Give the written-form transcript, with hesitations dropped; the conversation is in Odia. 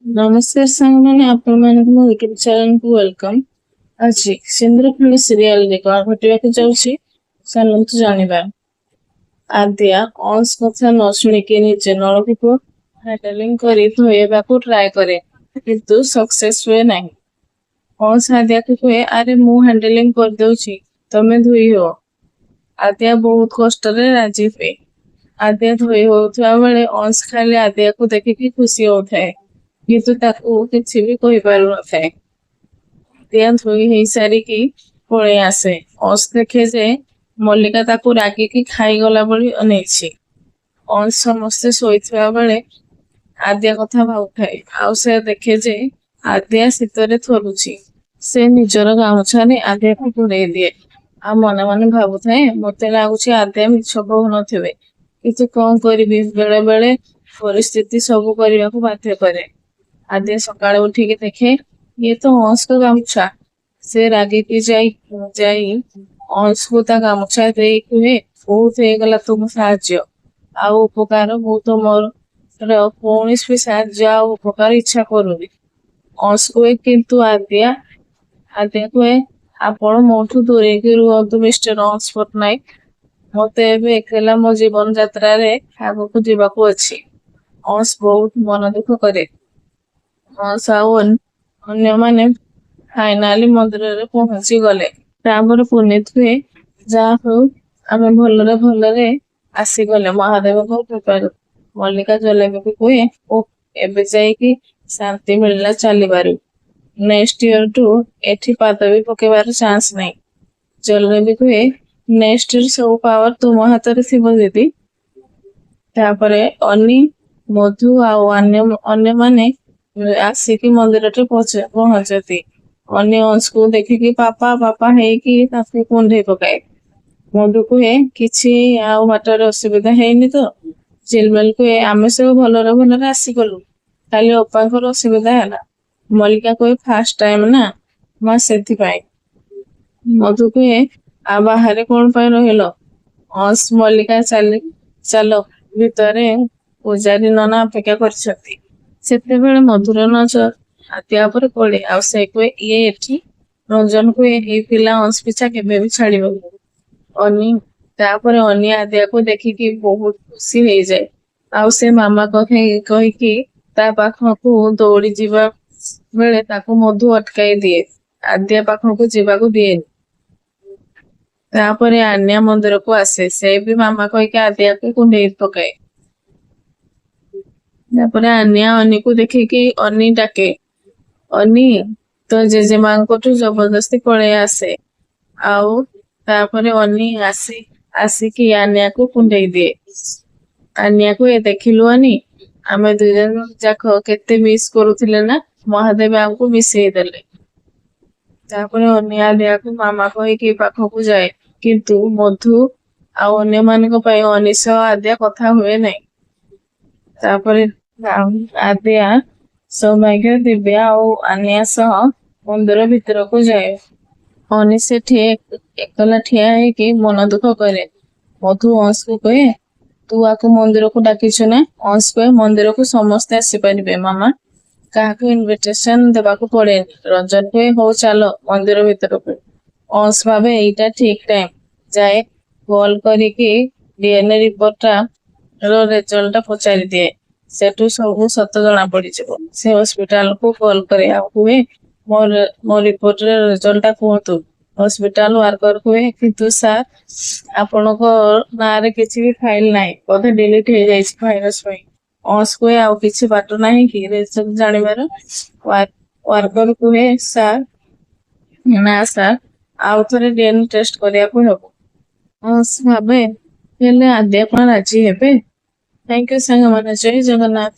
ନମସ୍କାର ସାଙ୍ଗମାନେ, ଆପଣମାନଙ୍କୁ ମୋ ୟୁଟ୍ୟୁବ ଚ୍ୟାନେଲକୁ welcome. ଆଜି ସିନ୍ଦୁରଫୁଲ ସିରିଏଲରେ କଣ ଘଟିବାକୁ ଯାଉଛି, ଚାଲନ୍ତୁ ଜାଣିବା। ଆଦ୍ୟା ଅଂଶ କଥା ନ ଶୁଣିକି ନିଜେ ନଳକୂପ ହ୍ୟାଣ୍ଡଲିଂ କରି ଧୋଇବାକୁ ଟ୍ରାଏ କରେ, କିନ୍ତୁ ସକ୍ସେସ୍ ହୁଏ ନାହିଁ। ଅଂଶ ଆଦ୍ୟାକୁ କୁହେ, "ଆରେ ମୁଁ ହ୍ୟାଣ୍ଡଲିଂ କରିଦେଉଛି, ତମେ ଧୋଇ ହୁଅ।" ଆଦ୍ୟା ବହୁତ କଷ୍ଟରେ ରାଜି ହୁଏ। ଆଦ୍ୟା ଧୋଇ ହେଉଥିବା ବେଳେ ଅଂଶ ଖାଲି ଆଦ୍ୟାକୁ ଦେଖିକି ଖୁସି ହେଉଥାଏ, କିନ୍ତୁ ତାକୁ କିଛି ବି କହିପାରୁନଥାଏ। ଆଦ୍ୟା ଧୋଇ ହେଇସାରିକି ପଳେଇ ଆସେ। ଅଂଶ ଦେଖେ ଯେ ମଲ୍ଲିକା ତାକୁ ରାଗିକି ଖାଇଗଲା ଭଳି ଅନେଇଛି। ଅଂଶ ସମସ୍ତେ ଶୋଇଥିବା ବେଳେ ଆଦ୍ୟା କଥା ଭାବୁଥାଏ, ଆଉ ସେ ଦେଖେ ଯେ ଆଦ୍ୟା ଶୀତରେ ଥରୁଛି। ସେ ନିଜର ଗାମୁଛାରେ ଆଦ୍ୟାକୁ ଘୋଡେଇ ଦିଏ ଆଉ ମନେ ମନେ ଭାବୁଥାଏ, ମୋତେ ଲାଗୁଛି ଆଦ୍ୟା ମିଛ କହୁନଥିବେ, କିନ୍ତୁ କଣ କରିବି, ବେଳେ ବେଳେ ପରିସ୍ଥିତି ସବୁ କରିବାକୁ ବାଧ୍ୟ କରେ। ଆଦ୍ୟା ସକାଳେ ଉଠିକି ଦେଖେ, ଇଏ ତ ଅଂଶଙ୍କ ଗାମୁଛା। ସେ ରାଗିକି ଯାଇ ଅଂଶକୁ ତା ଗାମୁଛା ଦେଇ କୁହେ, "ବହୁତ ହେଇଗଲା ତୁମ ସାହାଯ୍ୟ ଆଉ ଉପକାର। ମୁଁ ତୁମର କୌଣସି ବି ସାହାଯ୍ୟ ଆଉ ଉପକାର ଇଚ୍ଛା କରୁନି।" ଅଂଶ କୁହେ, "କିନ୍ତୁ ଆଦ୍ୟା।" ଆଦ୍ୟା କୁହେ, "ଆପଣ ମୋଠୁ ଦୂରେଇକି ରୁହନ୍ତୁ ମିଷ୍ଟର ଅଂଶ ପଟ୍ଟନାୟକ। ମତେ ଏବେ ଏକଲା ମୋ ଜୀବନ ଯାତ୍ରାରେ ଆଗକୁ ଯିବାକୁ ଅଛି।" ଅଂଶ ବହୁତ ମନ ଦୁଃଖ କରେ। ଅଂଶ ଆଉ ଅନ୍ୟମାନେ ଫାଇନାଲି ମନ୍ଦିରରେ ପହଞ୍ଚି ଗଲେ। ତାପରେ ପୁନିତ କୁହେ, "ଯାହା ହଉ, ଆମେ ଭଲରେ ଭଲରେ ଆସିଗଲେ ମହାଦେବଙ୍କ କୃପାରୁ।" ମଲ୍ଲିକା ଜଲେବିକୁ କୁହେ, "ଓଃ, ଏବେ ଯାଇକି ଶାନ୍ତି ମିଳିଲା ଚାଲିବାରୁ। ନେକ୍ସଟ ଇୟରଠୁ ଏଠି ପାଦ ବି ପକେଇବାର ଚାନ୍ସ ନାହିଁ।" ଜଲେବି କୁହେ, "ନେକ୍ସଟ ଇୟର ସବୁ ପାୱାର ତୁମ ହାତରେ ଥିବ ଦିଦି।" ତାପରେ ଅନି, ମଧୁ ଆଉ ଅନ୍ୟମାନେ ଆସିକି ମନ୍ଦିରରେ ପହଞ୍ଚନ୍ତି। ଅନି ଅଂଶକୁ ଦେଖିକି ପାପା ପାପା ହେଇକି ତାକୁ କୁଣ୍ଢେଇ ପକାଏ। ମଧୁ କୁହେ, "କିଛି ଆଉ ବାଟରେ ଅସୁବିଧା ହେଇନି ତ?" ଝିଲମିଲ କୁହେ, "ଆମେ ସବୁ ଭଲରେ ଭଲରେ ଆସିଗଲୁ, ଖାଲି ଅପାଙ୍କର ଅସୁବିଧା ହେଲା।" ମଲ୍ଲିକା କୁହେ, "ଫାଷ୍ଟ ଟାଇମ ନା ମା, ସେଥିପାଇଁ।" ମଧୁ କୁହେ, "ଆଉ ବାହାରେ କଣ ପାଇଁ ରହିଲ? ଅଂଶ, ମଲ୍ଲିକା, ଚାଲ ଭିତରେ, ପୂଜାରୀ ନନା ଅପେକ୍ଷା କରିଛନ୍ତି।" ସେତେବେଳେ ମଧୁର ନଜର ଆଦ୍ୟା ଉପରେ ପଡେ ଆଉ ସେ କୁହେ, "ଇଏ ଏଠି?" ରଞ୍ଜନ କୁହେ, "ଏଇ ପିଲା ଅଂଶ ପିଛା କେବେ ବି ଛାଡିବନି।" ତାପରେ ଅନି ଆଦ୍ୟାକୁ ଦେଖିକି ବହୁତ ଖୁସି ହେଇଯାଏ ଆଉ ସେ ମାମା କହିକି ତା ପାଖକୁ ଦୌଡ଼ି ଯିବା ବେଳେ ତାକୁ ମଧୁ ଅଟକାଇ ଦିଏ, ଆଦ୍ୟା ପାଖକୁ ଯିବାକୁ ଦିଏନି। ତାପରେ ଆନ୍ୟା ମନ୍ଦିରକୁ ଆସେ। ସେ ବି ମାମା କହିକି ଆଦ୍ୟାକୁ କୁଣ୍ଢେଇ ପକାଏ। ତାପରେ ଆନ୍ୟା ଅନିକୁ ଦେଖିକି ଅନି ଡାକେ, "ଅନି, ତୋ ଜେଜେମାଙ୍କଠୁ ଜବରଦସ୍ତି ପଳେଇ ଆସେ।" ଆଉ ତାପରେ ଅନି ଆସିକି ଆନ୍ୟାକୁ କୁଣ୍ଢେଇ ଦିଏ। ଆନ୍ୟା କୁହେ, "ଦେଖିଲୁ ଅନି, ଆମେ ଦୁଇଜଣ ଯାକ କେତେ ମିସ୍ କରୁଥିଲେ ନା, ମହାଦେବ ଆମକୁ ମିଶେଇ ଦେଲେ।" ତାପରେ ଅନି ଆଦ୍ୟାକୁ ମାମା କହିକି ପାଖକୁ ଯାଏ, କିନ୍ତୁ ମଧୁ ଆଉ ଅନ୍ୟମାନଙ୍କ ପାଇଁ ଅନି ସହ ଆଦ୍ୟା କଥା ହୁଏ ନାହିଁ। ତାପରେ ଆଦ୍ୟା, ସୌଭାଗ୍ୟ, ଦିବ୍ୟା ଆଉ ଆନ୍ୟା ସହ ମନ୍ଦିର ଭିତରକୁ ଯାଏ। ଅନି ସେଠି ଏକଲା ଠିଆ ହେଇକି ମନ ଦୁଃଖ କରେ। ମଧୁ ଅଂଶକୁ କୁହେ, "ତୁ ଆକୁ ମନ୍ଦିରକୁ ଡାକିଛୁ ନା?" ଅଂଶ କୁହେ, "ମନ୍ଦିରକୁ ସମସ୍ତେ ଆସିପାରିବେ ମାମା, କାହାକୁ ଇନଭିଟେସନ ଦେବାକୁ ପଡେନି।" ରଞ୍ଜନ କୁହେ, "ହଉ ଚାଲ ମନ୍ଦିର ଭିତରକୁ।" ଅଂଶ ଭାବେ ଏଇଟା ଠିକ ଟାଇମ, ଯାଏ କଲ କରିକି ଡିଏନଏ ରିପୋର୍ଟର ରେଜଲ୍ଟଟା ପଚାରିଦିଏ, ସେଠୁ ସବୁ ସତ ଜଣା ପଡିଯିବ। ସେ ହସ୍ପିଟାଲକୁ କଲ କରେ ଆଉ କୁହେ, "ମୋ ରିପୋର୍ଟର ରେଜଲ୍ଟଟା କୁହନ୍ତୁ।" ହସ୍ପିଟାଲ ୱାର୍କର କୁହେ, "କିନ୍ତୁ ସାର୍, ଆପଣଙ୍କ ନାଁରେ କିଛି ବି ଫାଇଲ ନାହିଁ, ବୋଧେ ଡିଲିଟ ହେଇଯାଇଛି ଭାଇରସ ପାଇଁ।" ଅଂଶ କୁହେ, "ଆଉ କିଛି ବାଟ ନାହିଁ କି ରେଜଲ୍ଟ ଜାଣିବାର?" ୱାର୍କର କୁହେ, "ସାର୍, ନା ସାର୍, ଆଉ ଥରେ ଡିଏନଏ ଟେଷ୍ଟ କରିବାକୁ ହେବ।" ଅଂଶ ଭାବେ, ହେଲେ ଆଦ୍ୟା କଣ ରାଜି ହେବେ? Thank you ସାଙ୍ଗମାନେ, ଜୟ ଜଗନ୍ନାଥ।